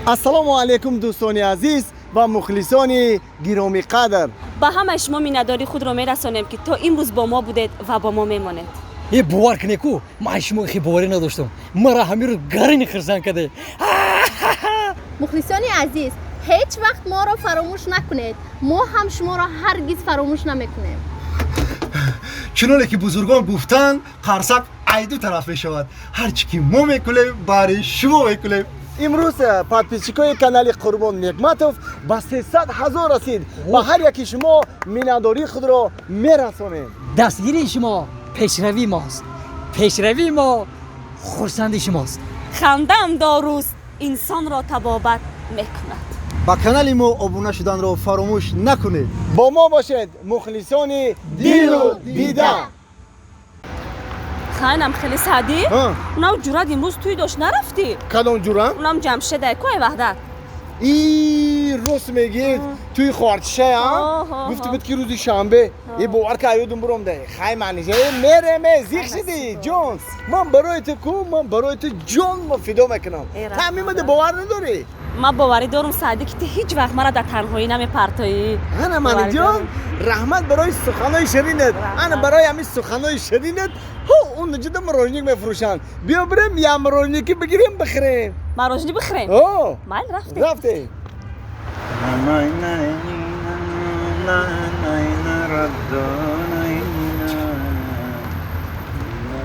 Ассалому алайкум, дӯстони азиз ва мухлисони гиромиқадр. Ба ҳамаи шумо миннатдории худро мерасонем, ки то имрӯз бо мо будед ва бо мо мемонед. Е, бовар кунед ку, ман шумо хе боварӣ надоштам. Мара ҳамин рӯз гарини хирсан каде. Мухлисони азиз, ҳеҷ вақт моро фаромӯш накунед, мо ҳам шуморо ҳаргиз фаромӯш намекунем. Чуноне ки бузургон гуфтанд, қарсак ай ду тараф мешавад. Ҳар чӣ ки мо мекунем, бари шумо мекунем. Имрӯз подписчикои канали Қурбон Неъматов ба 300 ҳазор расид. Ба ҳар яки шумо миннатдории худро мерасонем. Дастгирии шумо пешравии мост, пешравии мо хурсанди шумост. Хандаам доруст, инсонро табобат мекунад. Ба канали мо обуна шуданро фаромӯш накунед. Бо мо бошед, мухлисони дилу дида. Хайнам хеле, Саъдӣ. Ҳа. Унам ҷурат имрӯз тӯй дошт, нарафтӣ? Кадом ҷурам? Унам Ҷамшедай ку, ай Ваҳдат. И, рост мегӯед, тӯи хоҳарчишая. Оҳо. Гуфти буд, ки рӯзи шанбе. Е, бовар ка, ёдум буром да. Хай, манижа, мереме, зиқ шидӣ, ҷон. Ман барои ту ку, ман барои ту ҷон фидо мекунам. Э, та ҳамимада бовар надорӣ? Ман боварӣ дорум, Саъдӣ, ки ту ҳеҷ вақт мара дар танҳоӣ намепартоӣ. Ана, маниҷон, раҳмат барои суханои ширинат. Ана, барои ҳамин суханои ширинат. Ҳо, он ҷуда мороженик мефурӯшанд, биё бирем, я мороженики бигирем, бихӯрем. Мороженик бихӯрем? О. Майли, рафтем. Рафтем.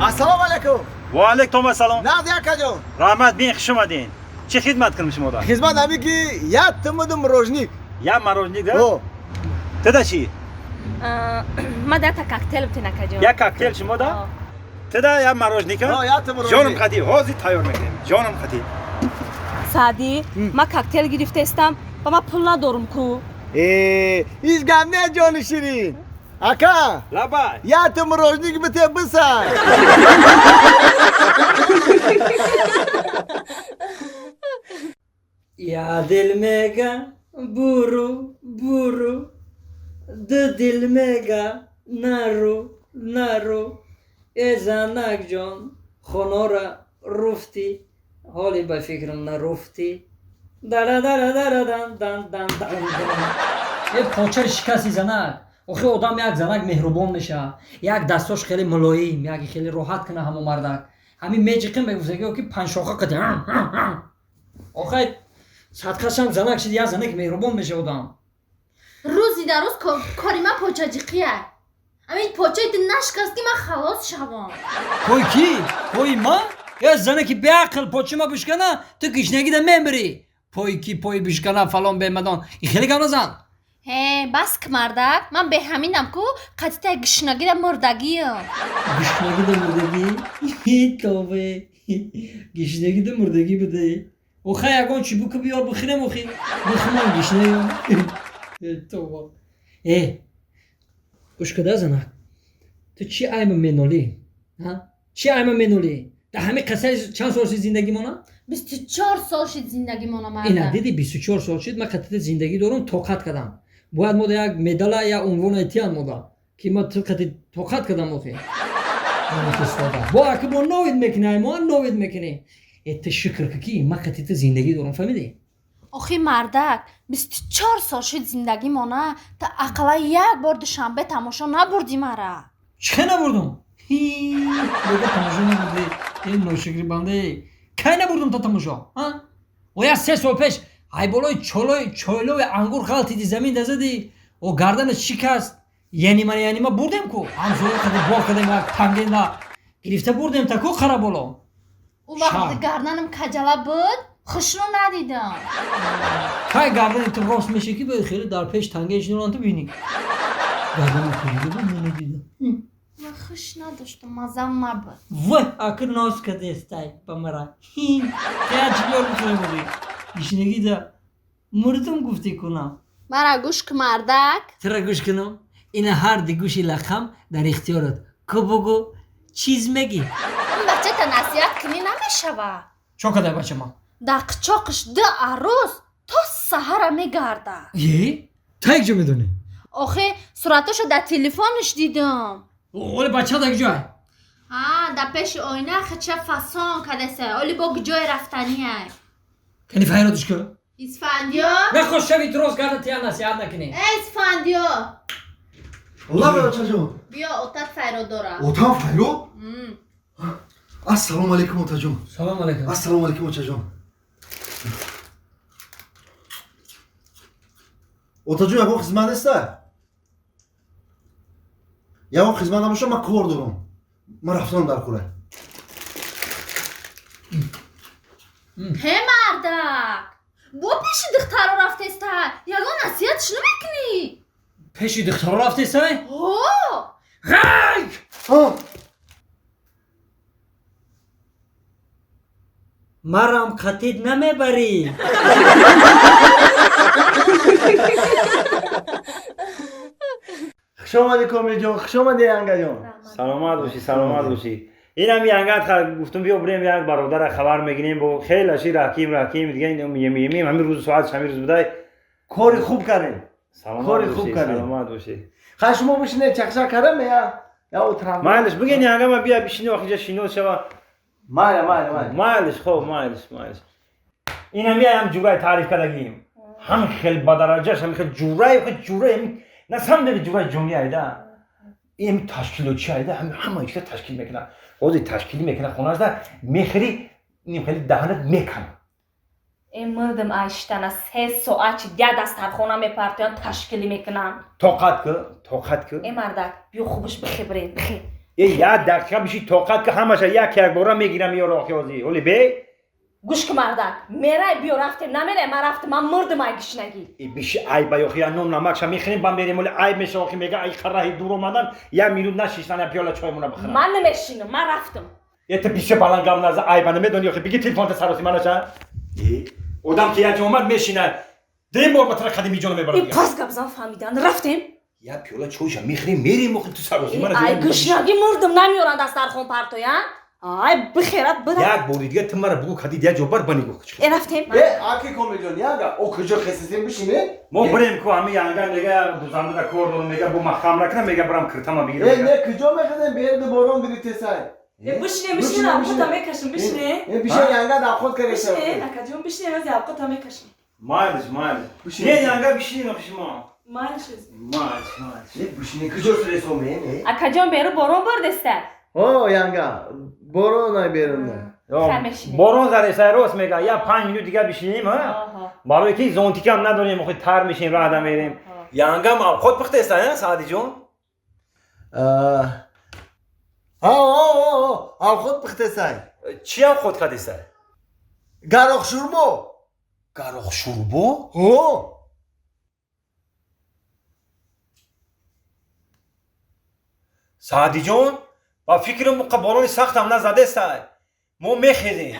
Ассалому алайкум. Ва алайкум ассалом. Нағз, акаҷон? Раҳмат, бин, хуш омадин. Чӣ хидмат кунам шумода? Хизмат ҳами ки як тумуду мороженик. Я мороженик да? О. Туда чӣ? Ма дата коктейл битен, акаҷон. Як коктейл шумода? Туда я мороженика? О, як ту мороженик. Ҷонам қати, ҳозир тайёр мекунем. Ҷонам қати. Саъдӣ, ма коктейл гирифтаистам ва ма пул надорум ку. Э, ҳеҷ гап не, ҷони ширин. Ака, Лабай. як ту мороженик бите, бисай. Я дил мега буру буру, ду дил мега нару нару. Э, занак ҷон, хонора руфтӣ, ҳоле ба фикрам наруфтӣ. Дара дара дара дан дан дан дан дан. Е, почаи шикасти, занак. Охи, одам як занак меҳрубон мешавад, як дастош хеле мулоим, як хеле роҳат кина. Ҳамо мардак ҳамин меҷиқим, мегуфтаги, ки панҷшоха қати. Охай, садқашам занак шид, як занак меҳрубон меша одам. Рӯзи дар рӯз кори ман почаҷиқия. Амин почаи ту нашикаст, ки ман халос шавам. Пой ки? Пои ма? Е, занаки беақл, почима бишкана, ту гишнагида мемирӣ. Пой ки пой бишкана, фалон бемадон, и хеле гап назан. Ҳе, бас ки, мардак, ман беҳаминам ку, қатитаи гишнагида мурдагиам. Гишнагида мурдагӣ? Тове, гишнагида мурдагӣ буде. Охай, ягон чӣ буку биёр, бихӯрем. Охи, бихӯрам, гишнаям. Това, е, гӯш када, занак, ту чӣ айма менолӣ? Чӣ айма менолӣ? Дар ҳамин қиссаи чанд сол шид зиндагимона? 24 сол шид зиндагимона, Ина. мардак. Диди, 24 сол шид ман қатита зиндагӣ дорам, тоқат кардам. Бояд мода як медала, як унвон этиян мода, ки ма ту қати тоқат кардам. Охи, бо аки бо новид мекунӣ, ай мо новид мекунӣ. Э, ту шукр ки ма қатита зиндагӣ дорам, фаҳмидӣ? Охи, мардак, 24 сол шид зиндагимона, та ақалла як бор Душанбе тамошо набурдӣ мара. Чӣ набурдум? Бега, тамошо набурдӣ? Ин ношукри банде, кай набурдум та тамошо? О, як 3 сол пеш ай болои чолои чойлои ангур ғалтиди, замин дазади, о, гарданат шикаст. Яъни ман, яъни ма бурдем ку, ҳамсоя қади бор кардем, як тангенда гирифта бурдем та ку қара боло. Ӯ вақт гарданам каҷала буд, хушрӯ надидам. Кай гардани ту рост меша, ки бояд хеле дар пеш танге шиноран, ту бинӣ, гардани каҷала буд, мо надидам. Ман хуш надоштам, мазам набуд. Вой, акр ноз кадестай ба мара. Я чӣ биёр бихӯрем? Оби гишнагида мурдум гуфтӣ кунам. Мара гӯш ки, мардак. Тура гӯш кунам? Ина, ҳар ди гӯши лақам дар ихтиёрат ку, бугу, чиз мегӣ. Ин бачата насиҳат кунӣ намешава. Чо кадай бачама? Дар қичоқиш ду арӯз то саҳара мегардад. Е, та як ҷо медонӣ? Охи, суратошо дар телефонаш дидам. Оле бача дар ҷой? Ҳа, дар пеши оина хича фасон кадасе, оли бо ҷое рафтаниай. Кани файродиш ку? Исфандиё? Нахош шави рост гарда тия насиҳат накунӣ. Э, Исфандиё! Лабе очаҷон. Биё, отат файрод дора. Отам файрод? Ассалому алайкум, отаҷон. Салом алайкум. Ассалому алайкум, очаҷон. Отаҷон, ягон хизмат неста? Ягон хизмат набоша, ман кор дорам. Ман рафтам дар кора. Ҳе, мардак! Бо пеши духтаро рафтеста, ягон насиҳатш намекунӣ? Пеши духтаро рафтестай? Ҳо! Ғайк! Марам қатид намебарӣ. Хуш омадӣ, Комилҷон, хуш омадӣ, янгаҷон. Саломат бошӣ, саломат бошӣ. Инам янгат гуфтум, биё бирем, як бародара хабар мегирем, бо хеле ши раҳким раҳким дига мемем, ҳамин рӯз соатш ҳамин рӯз будай. Кори хуб кардем. Саломат Кори хуб бошӣ, кардем. саломат бошӣ. Хай, шумо бишинед, чақчақ кардам, я утирам. Майлиш, бигин янгама, бия бишини, охиҷа шинос шава. Майли, майли, майли. Майлиш, хоб, майлиш, майлиш. Инам ям ҷурай таъриф кардагим. Ҳам хел ба дараҷаш, ҳам хел ҷурай, хел ҷурай, на самом деле ҷурай ҷони айда. Ин ташкилотчи айда, ҳама ишта ташкил мекунад. Ҳозир ташкилӣ мекунад хонаашда, мехӯри, ним хели даҳанат мекана. Э, мурдим айштана, 3 соат чи я дастархона мепартоян, ташкилӣ мекунанд. Тоқат ку, тоқат ку. Э, мардак, биё хубш бихе, бирем, бихе. Э, як дақиқа биши, тоқат ку, ҳамаша як якбора мегирам ёро охи ҳозир. Оли бе? Гӯш ку, мардак, мерай, биё рафтем, намерай, ман рафтам, ман мурдим ай гишнагӣ. Э, биши, айба ёхи, я нон намакша мехӯрем, ба мерем, оли айб меша охи, мега ай хараҳи дур омадан, як минут нашиштан, я пиёла чоймона бихӯрам. Ман намешинам, ман рафтам. Э, ту бисёр баланд гап наза, айба намедони охи, биги телефонта сароси манаша. Э, одам ки як ҷо омад, мешинад. Дем бор ба тара қадими ҷоно мебарам. Э, пас гап зан, фаҳмидан, рафтем. Я пиёла чойша мехӯрем, мерем охи, ту сароси Э, мана. Ай гишнагӣ мурдим, намеёранд дастархон партоян. Ай, бихерат, бира. Як бори дига ту мара бугу кадид як ҷо бар, ба нигоҳ кун. Э, рафтем. Э, аки Комилҷон, янга, о куҷо хесисем, бишинед? Мо бирем ку, ҳами янга мега дузандада кор дорам, мега бо махам ракна, мега бирам киртама бигирам. Э, не, куҷо мехезем, берди борон гирифтесай. Э, бишине, бишине, авқота мекашем, бишине. Э, бишин, янга, давход кареса. Бишине, акаҷон, бишине, ози авқота мекашем. Майлиш, майлиш. Бишин. Не, янга, бишинин охи шумо. Майлиш. Майлиш, майлиш. Не, бишине, куҷо сиресомем, э? Акаҷон, беру борон бурдеста. О, янга, борон ай берунда. Хай, мешинем. Борон зареса, рост мега, я 5 минут дига бишинем, ҳа? Барои ки зонтикам надорем, охи тар мешем, раҳда мерем. Янгам авқот пухтеста, ҳа, Саъдиҷон? Ҳа, ҳа, авход пухтесай. Чӣ авқот кардеста? Гарохшурбо. Гарохшурбо? Ҳо. Саъдиҷон, ба фикрам, муқа борони сахтам назадестай. Мо мехезем.